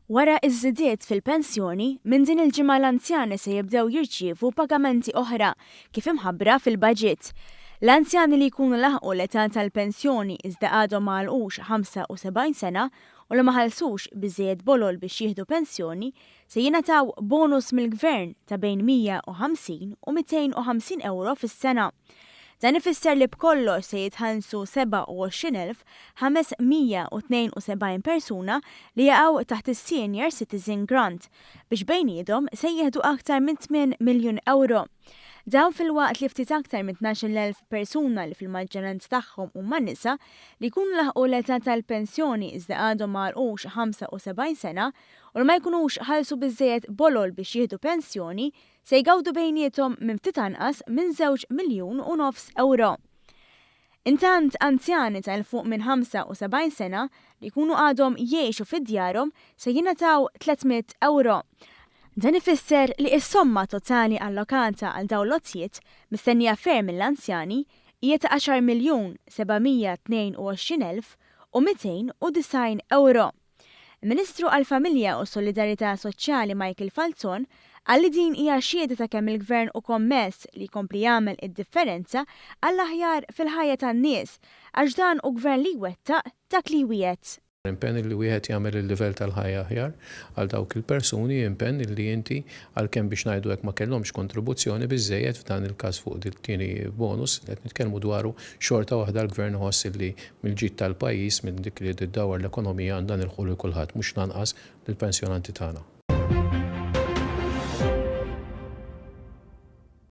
Wara ż-żidiet fil-pensjoni, minn din il-ġimgħa l-anzjani se jibdew jirċievu pagamenti oħra, kif imħabbra fil-baġit. L-anzjani li jkunu laħqu l-età tal-pensjoni iżda għadhom ma għalqux 75 sena u li ma ħallsux biżżejjed bolol biex jieħdu pensjoni se jingħataw bonus mill-Gvern ta' bejn 150 u 250 ewro fis-sena. Dan ifisser li b'kollox se jitħallsu 27,572 persuna li jaqgħu taħt is-Senior Citizen Grant, biex bejniethom se jieħdu aktar minn 8 miljun ewro. Dan filwaqt li ftit aktar minn 12,000 persuna li fil-maġġoranza tagħhom huma nisa li jkunu laħqu l-età tal-pensjoni iżda għadhom ma għalqux 75 sena u li ma jkunux ħallsu biżżejjed bolol biex jieħdu pensjoni se jgawdu bejniethom minn ftit anqas minn żewġ miljun u nofs ewro. Intant, anzjani ta' 'l fuq minn 75 sena li jkunu għadhom jgħixu fi djarhom se jingħataw 300 ewro. Dan ifisser li s-somma totali allokata għal dawn l-għotjiet, mistennija ferm mill-anzjani, hija ta' 10,722,290 ewro. Il-Ministru għall-Familja u s-Solidarjetà Soċjali Michael Falzon qal li din hija xhieda ta' kemm il-Gvern hu kommess li jkompli jagħmel id-differenza għall-aħjar fil-ħajja tan-nies għax dan hu Gvern li jwettaq dak li jwiegħed. Impenn li wieħed jagħmel il-livell tal-ħajja aħjar għal dawk il-persuni, impenn li inti, għalkemm biex ngħidu hekk ma kellhomx kontribuzzjoni biżżejjed f'dan il-każ fuq dit-tieni bonus li qed nitkellmu dwaru, xorta waħda l-Gvern iħoss li mill-ġid tal-pajjiż, minn dik li tiddawwar l-ekonomija għandha nilħqu lil kulħadd, mhux l-anqas lill-pensjonanti tagħna.